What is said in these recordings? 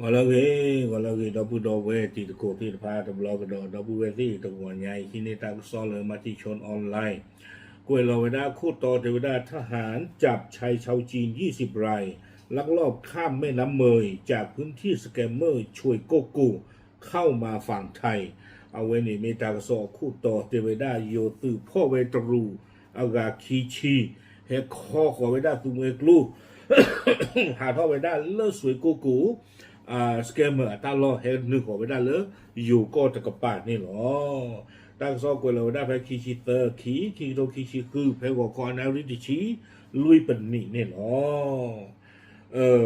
ဂီၤလၢအဂ့ၤ, ဂီၤလၢအဂ့ၤ ဒီပုၢ်ဒီဝဲၢ်တံၤသကိးသ့ၣ်တဖၣ်တဘျီကဒီး ဒီပုၢ်ဝဲၢ်သ့ၣ်တဂီၤညါအံၤ ဟံးန့ၢ်တၢ်ကစီၣ်လၢ Matichon Online ကွဲးလီၤဝဲဒၣ်ခိၣ်တီတဲဝဲဒၣ် ทหารจับชายชาวจีนยี่สิบราย ลักลอบข้ามแม่น้ำเมย จากพื้นที่สแกมเมอร์ ฉวยโกโก เข้ามาฝั่งไทย အဝဲန့ၣ်မ့ၢ်တၢ်ကစီၣ်အခိၣ်တီတဲဝဲဒၣ် ယိၤသုးဖီၣ်ဝဲတရူး အဂၤခံဆံ ဟဲခီဃီၤဝဲဒၣ်သူမှဲကျိ ဟးထီၣ်ဝဲဒၣ်လၢစွ့ကိၢ်ကိၢ် scammer အတၢ်လီၢ် ဟဲနုာ်ဃီၤဝဲဒၣ်လၢယိၤကီၢ်တကပၤန့ၣ်လီၤ. တၢ်ကစီၣ်ကွဲးလီၤဝဲဒၣ်ဖဲခံဆံသၢ ခံ ခံကထိခံဆံဃု ဖဲဂီၤခီအနၣ်ရံၣ်တဆံ လွံၢ်ပနံးန့ၣ်လီၤ.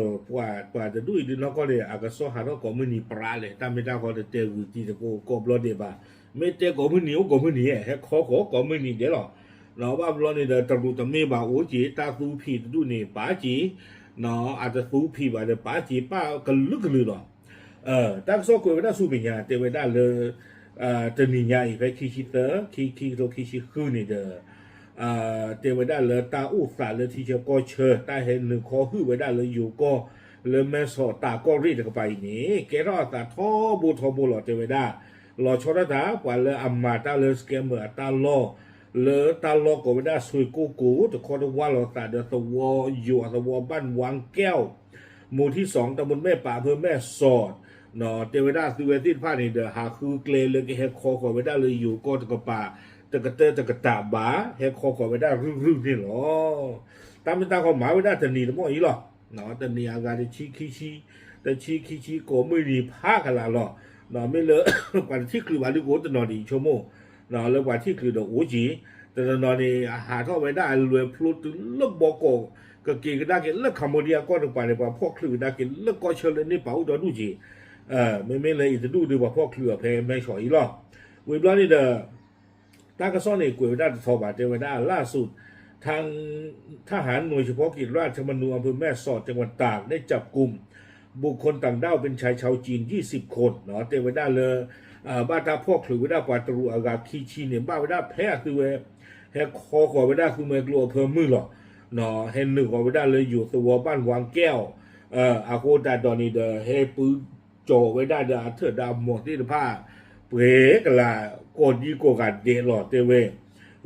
ပှၤတဒူၣ်အံၤဒုးနီၢ်ကီၢ်န့ၣ် အကစီၣ်ဟးထီၣ်ကိးမုၢ်နံၤပြးလဲၣ် တၢ်မ့ၢ်တၢ်ဂီၤတတဲဂုာ်တံၤသကိးကိးဘျီဒဲးဘၣ်. မ့ၢ်တဲကိးမုၢ်နံၤအိၣ်ကိးမုၢ်နံၤ ဟဲခီဃီၤကိးမုၢ်နံၤဒဲးလီၤ. ဘၣ်ဘျီန့ၣ်ဒီးတရူးတမ့ၢ်ဘၣ်အိၣ်က့ၤ တၢ်သူဖံးတဒူၣ်န့ၣ် ပာ်က့ၤ အတသူဖံးဘၣ်ဒီး ပာ်က့ၤပာ်ကလုာ်ကလုာ်လီၤ. တၢ်ကစီၣ်ကွဲးဝဲဒၣ်ဆူမဲာ်ညါ တဲဝဲဒၣ်လၢ တနံၤညါအံၤ ဖဲခံဆံသၢ ခံ ခံကထိခံဆံဃုန့ၣ်ဒီး တဲဝဲဒၣ်လၢတၢ်အိၣ်သးလၢထံဆၢကီၢ်ဆၢ တၢ်ဟဲနုာ်ခီဟုၣ်ဝဲဒၣ်လၢယိၤကီၢ် လၢမဲၢ်ဆီးတးကီၢ်ရ့ၣ်တကပၤအံၤန့ၣ် ကဲထီၣ်အသးထီဘိထီဘိလီၤ တဲဝဲဒၣ် လီၤဆီဒၣ်တၢ်ပှၤလၢအမၤတၢ်လၢ scammer အတၢ်လီၢ် လၢတၢ်လီၢ်ကိးဝဲဒၣ်စွ့ကိၢ်ကိၢ် တခီတဝါလီၤသးဒီးသဝီယိၤအသဝီဘၣ်ဝါကဲၣ် မူထံစီၣ် တၢ်မူမဲၢ်ပာ်ဖၢမဲၢ်ဆီး တဲဝဲဒၣ်အသုဝဲသ့ၣ်တဖၣ်န့ၣ်ဒီး ဟးဃုကျဲလၢကဟဲခီဃီၤဝဲဒၣ်လၢယိၤကီၢ်တကပၤ တကတၢၢ်တကတၢၢ်ဘၣ် ဟဲခီဃီၤဝဲဒၣ်ရုၢ်ရုၢ်န့ၣ်လီၤ. တၢ်မ့ၢ်တၢ်ဂီၤမၤဝဲဒၣ်တနံၤတမီၢ်အံၤလီၤ. တနံၤအဂၤတဆံခံဆံ တဆံခံဆံကိးမုၢ်နံၤဖးကလာ်လီၤ. မ့ၢ်လၢ ပှၤတထံၣ်ချုးဘၣ်ဒုးကအိၣ်တနီၤဒံး ယဆိကမိၣ် လၢပှၤထံၣ်ချုးဒီးအိၣ်က့ၤ တနီၤနီၤန့ၣ် အဟးထီၣ်ဝဲဒၣ်အလွဲၤဖျိတုၤလၢဘီကီး ကက့ၤကဒါက့ၤလၢ Cambodia ကီၢ်တကပၤန့ၣ် ပှၤဖီၣ်ချုးကဒါက့ၤလၢကီၢ်ဆၢလၢန့ၣ်ပာ်အိၣ်ဒီဒူၣ်က့ၤ မ့မ့ၢ်လၢအံၤတဒူၣ်ဒီး ပှၤဖီၣ်ချုးအီၤဖဲမဲၢ်ဆီးအံၤလီၤ. ဝံၤဘျီန့ၣ်ဒီး တၢ်ကစီၣ်န့ၣ် ကွဲးဝဲဒၣ်တထီဘၣ် တဲဝဲဒၣ် ล่าสุด ทหารหน่วยเฉพาะกิจราชธรรมนูญอำเภอแม่สอดจังหวัดตากได้จับกุมบุคคลต่างด้าวเป็นชายชาวจีนยี่สิบคน တဲဝဲဒၣ်လၢ ဘၣ်တၢ်ဖီၣ်ချုးဝဲဒၣ်ပှၤတရူးအဂၤခံဆံန့ၣ် ဘၣ်ဝဲဒၣ်ဖဲအသုဝဲ ဟဲခီဃီၤဝဲဒၣ်သူမှဲကျိအဖၢမုၢ်လီၤ. ဟဲနုာ်ဃီၤဝဲဒၣ်လၢယိၤသဝီဘၣ်ဝါကဲၣ် အဃိသတးဒီးန့ၣ်ဒီး ဟဲပုၢ်ကၠီၤဝဲဒၣ်ဒီးအထၢၣ်ဒီးအမိၢ်သ့ၣ်တဖၣ် ပှဲၤကလၤ ကိးဒံကိးဂၤဒဲးလီၤ တဲဝဲ.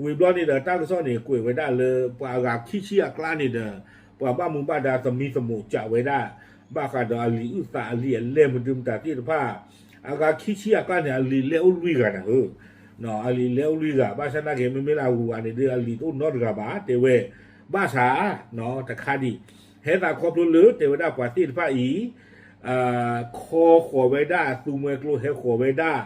ဝံၤဘျီန့ၣ်ဒီး တၢ်ကစီၣ်န့ၣ် ကွဲးဝဲဒၣ်လၢ ပှၤအဂၤခံဆံအကျါန့ၣ်ဒီး ပှၤဘၣ်မူဘၣ်ဒါသမံသမိးစးဝဲဒၣ် ဘၣ်ဃးဒီးအလံာ်အုၣ်သးအလံာ်အလဲၢ်မနုၤမတၤသ့ၣ်တဖၣ် အဂၤခံဆံအကျါန့ၣ် အလံာ်လဲၢ်အိၣ်လွံၢ်ဂၤနၤဧၢ အလံာ်လဲၢ်အိၣ်လွံၢ်ဂၤ ဘၣ်ဆၣ်နာ်က့ မ့မ့ၢ်လၢအဂုၤအဂၤန့ၣ်ဒီး အလံာ်တအိၣ်နီတဂၤဘၣ် တဲဝဲ. ဘၣ်ဆၣ် တခါဒံး ဟဲသးခီဖျိလၢ တဲဝဲဒၣ်ပှၤသ့ၣ်တဖၣ်အံၤ ခီဃီၤဝဲဒၣ်သူမှဲကျိဟဲဃီၤဝဲဒၣ်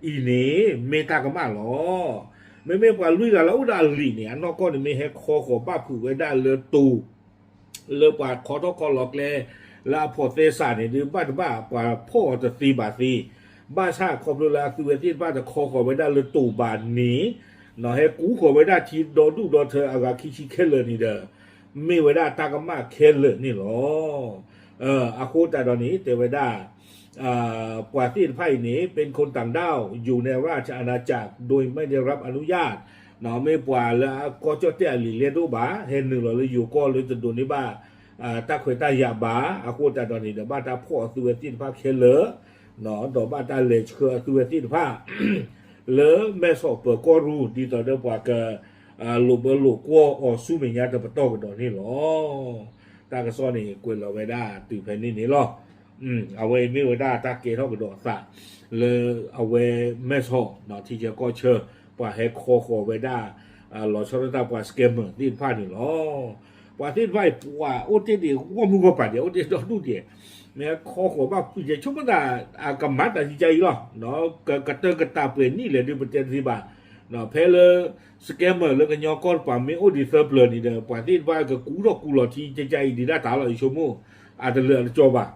အံၤန့ၣ် မ့ၢ်တၢ်ကမၣ်လီၤ. မ့မ့ၢ်ပှၤလွံၢ်ဂၤလၢအိၣ်ဒီးအလံာ်န့ၣ် အနီၢ်ကီၢ်န့ၣ် မ့ၢ်ဟဲခီဃီၤဘၣ်ဖုးဝဲဒၣ်လၢတိၤ လၢပှၤခီထီၣ်ခီလီၤကျဲ လၢအဖိးသဲစးန့ၣ် ဒုးဘၣ်တဘၣ် ပှၤဖီၣ်အီၤတသ့ဘၣ်သ့, ဘၣ်ဆၣ်ခီဖျိလၢအသုဝဲသ့ၣ်တဖၣ်တခီဃီၤဝဲဒၣ်လၢတိၤဘၣ်န့ၣ်, ဟဲကူဃီၤဝဲဒၣ်ထံဒီဒူၣ်ဒီထၢအဂၤခံဆံခဲလၢာ်န့ၣ်ဒီး မ့ၢ်ဝဲဒၣ်တၢ်ကမၣ်ခဲလၢာ်န့ၣ်လီၤ. အဃိသတးဒီးန့ၣ် တဲဝဲဒၣ် ပှၤသ့ၣ်တဖၣ်အံၤန့ၣ် เป็นคนต่างด้าว อยู่ในราชอาณาจักร โดยไม่ได้รับอนุญาต မ့ၢ်ပှၤလၢအကီၢ်ကၠီၣ်တဲၣ်အလံာ်လဲၢ်တအိၣ်ဘၣ် ဟဲနုာ်လီၤလၢယိၤကီၢ်လၢတဒိးန့ၢ်ဘၣ် တၢ်ခွဲးတၢ်ယာ်ဘၣ်. အဃိသတးဒီးန့ၣ်ဒီး ဘၣ်တၢ်ဖီၣ်အသုဝဲသ့ၣ်တဖၣ်ခဲလၢာ် ဒီးဘၣ်တၢ်လဲၤဆှၢအသုဝဲသ့ၣ်တဖၣ် လၢမဲၢ်ဆီးပၢၤကီၢ်ရူၢ် ဒ်သိးဒီးပှၤက လိာ်ဘၢလိာ်ကွီၢ်အီၤဆူမဲာ်ညါတပတီၢ်ကဒီးန့ၣ်လီၤ. တၢ်ကစီၣ်န့ၣ် ကွဲးလီၤဝဲဒၣ်တုၤဖဲန့ၣ်န့ၣ်လီၤ. အဝဲအံၤမ့ၢ်ဝဲဒၣ်တၢ်ကဲထီၣ်ကဒီးအသး လၢအဝဲမဲၢ်ဆီး ထံဆၢကီၢ်ဆၢ ပှၤဟဲခီဃီၤဝဲဒၣ် လီၤဆီဒၣ်တၢ်ပှၤ scammer သ့ၣ်တဖၣ်န့ၣ်လီၤ. ပှၤသ့ၣ်တဖၣ်အံၤ ပှၤအိၣ်တ့ၢ်ဒံးဂီၢ်မုၢ်ဂီၢ်ပၤဒံး အိၣ်တ့ၢ်ဒီဒူၣ်ဒံး မ့ၢ်ခီဃီၤဘၣ်ဖုးကဲဆိကမိၣ်သး အကမၤတၢ်ကကါအံၤလီၤ. ကတၢၢ်ကတၢၢ်ပှဲၤနံၣ်လဲၣ်ဒုး ပတဲတသ့ဘၣ်. ဖဲလၢ scammer လၢကညီကီၢ်တပၤမ့ၢ်အိၣ်ဒံးသၢပျၢၤန့ၣ်ဒီး ပှၤသ့ၣ်တဖၣ်ကကူထီၣ်ကူလီၤထံကကါအံၤဒံးဒၣ်တၢ်လီၤ ယဆိကမိၣ် အတလၢာ်အတကီဘၣ်.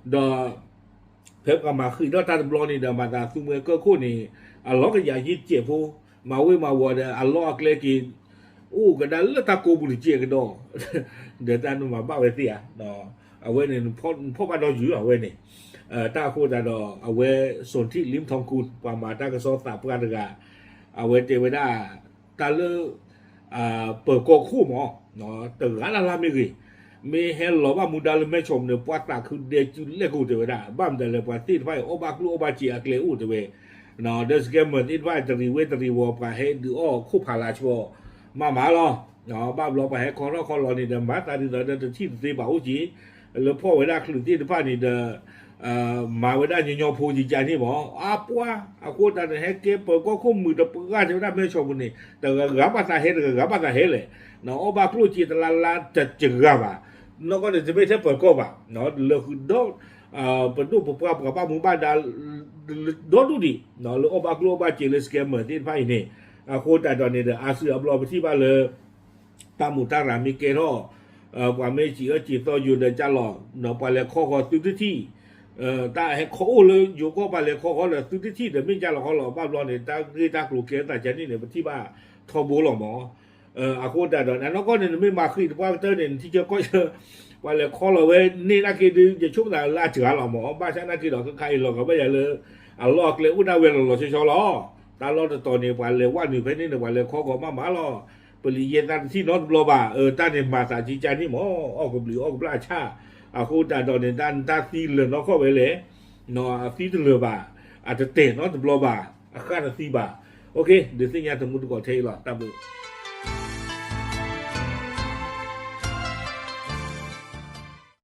ဒီး ဖဲပှၤမၤဃံးထီၣ်တၢ်တဘျီန့ၣ်ဒီး မၤသးသူမှဲကၢၢ်ခိၣ်န့ၣ် အလီၢ်ကယၤယ့ၢ်တကဲးဖိ မၤဝ့ၤမၤဝီၤဒီး အလီၢ်အကျဲက့ၤ အိၣ်ကဒါလၢတၢ်ကိးပူၤတကဲးကဒီး ဒီးတၢ်နမၤဘၣ်ဝဲသ့ၣ်ဧါ. အဝဲန့ၣ် နဖီၣ်ဘၣ်ဒီယုာ်အဝဲန့ၣ် တၢ်အဃိသတးဒီး အဝဲ စီၣ်ထံၣ်လံထီၣ်ကူၣ် ပှၤမၤတၢ်ကစီၣ်သးပှၢ်တဂၤ အဝဲတဲဝဲဒၣ် တၢ်လၢ ပၢၤကီၢ်ခိၣ်မး တဂၤလၢ်လၢ်မ့ၢ်ဂ့ၤ မ့ၢ်ဟဲလီၤဘၣ်မူဒါလၢမဲဆီးပူၤန့ၣ် ပှၤသးခုဒဲကၠူလဲၣ်ကိၣ်တဲဝဲဒၣ်, ဘၣ်မတၤလဲၣ် ပှၤသ့ၣ်တဖၣ်အံၤ အီၣ်ဘၣ်ကျိၣ်အီၣ်ဘၣ်စ့အကျဲအိၣ်တဲဝဲ, ဒီး scammer သ့ၣ်တဖၣ် တရံးဝဲတရံးဝီၤ ပှၤဟဲဒုးအီၣ်ခိၣ်ဖးလါဆှီ မးမးလီၤ. ဘၣ်ဘျီပှၤဟဲခီထီၣ်ခီလီၤန့ၣ်ဒီး မၤသးဒ်သိးဒီးတထံၣ်တသ့ဘၣ်အိၣ်က့ၤ, လၢဖီၣ်ဝဲဒၣ်ချုးသ့ၣ်တဖၣ်န့ၣ်ဒီး မၤဝဲဒၣ်ညီညီဖိကကန့ၣ်မး, အပှၤ အဃိတၢ်န့ၣ် ဟဲကဲပၢၤကီၢ်ခိၣ်မုၣ်တပှၢ်တဲဝဲဒၣ်မဲဆီးပူၤန့ၣ် တဂၤဂၤဘၣ်သးဟဲ တဂၤဂၤဘၣ်သးဟဲလဲၣ်, အီၣ်ဘၣ်ကျိၣ်စ့တလါလါတစဂၤဘၣ်, နီၢ်ကီၢ်န့ၣ် တမ့ၢ်ထဲပၢၤကီၢ်ဘၣ်, လၢဃုာ်ဒီး ပဒိၣ်ပပှၢ်ပှၤဘၣ်မူဘၣ်ဒါ ဒီဒူၣ်ဒံး လၢအီၣ်ဘၣ်ကျိၣ်အီၣ်ဘၣ်စ့လၢ scammer သ့ၣ်တဖၣ်အံၤန့ၣ်, အဃိတၢ်ဒီးန့ၣ်ဒီး အါစုအါဘျီပထံၣ်ဘၣ်လၢ တၢ်မူးတၢ်ရၤမ့ၢ်ကဲထီၣ်, ပှၤမ့ၢ်စံးအၢစံးသီယိာ်ဒီးကၢ်လီၤ, ပှၤလဲၤခီဃီၤသုတထံၣ်, တၢ်ဟဲခီအိၣ်လၢယိၤကီၢ် ပှၤလဲၤခီဃီၤဒီးသုတထံၣ်ဒီးမ့ၢ်ကၢ်လီၤခီလီၤ ဘၣ်ဘျီန့ၣ် တၢ်ဂ့ၢ်တၢ်ကျိၤကဲထီၣ်သးကန့ၣ်န့ၣ် ပထံၣ်ဘၣ်ထီဘိလီၤမး. အဃိတၢ်ဒီး နီၢ်ကီၢ်န့ၣ် နမ့ၢ်မၤဃံးတပှၢ်ကတၢၢ်န့ၣ် နထံဆၢကီၢ်ဆၢ ပှၤလဲၤခီလီၤဝဲန့ၢ်နာ်က့ဒီး ယဆိကမိၣ်သးလၢအစှၤလီၤမး, ဘၣ်ဆၣ်နာ်က့ဒီး ခဲခါအံၤလီၤဂာ်ဘၣ်ယၤလၢ အလီၢ်အကျဲအိၣ်ဒၣ်ဝဲလီၤလီၤဆီဆီလီၤ. တၢ်လီၢ်တတီၤန့ၣ် ပှၤလဲၤဝဲနုာ်ဖဲန့ၣ်န့ၣ် ပှၤလဲၤခီဃီၤမးမးလီၤ. ပလံၤယဲၢ်သၢတထံၣ်နီတဘျီဘၣ်, တၢ်န့ၣ်မၤသးကကန့ၣ်မး, အီၣ်ကဘျံးအီၣ်ကဘျၣ်အဆၣ်, အဃိတၢ်ဒီးန့ၣ် တၢ်သံလၢာ်နီၢ်ကီၢ်ဝဲလဲၣ်, အသံတလၢာ်ဘၣ်, အတတဲာ်နီတဘျီဘၣ်, အဃၣ်တသံဘၣ်. ဒုးသ့ၣ်ညါတမူတကိးထဲအံၤလီၤ. တၢ်ဘျုး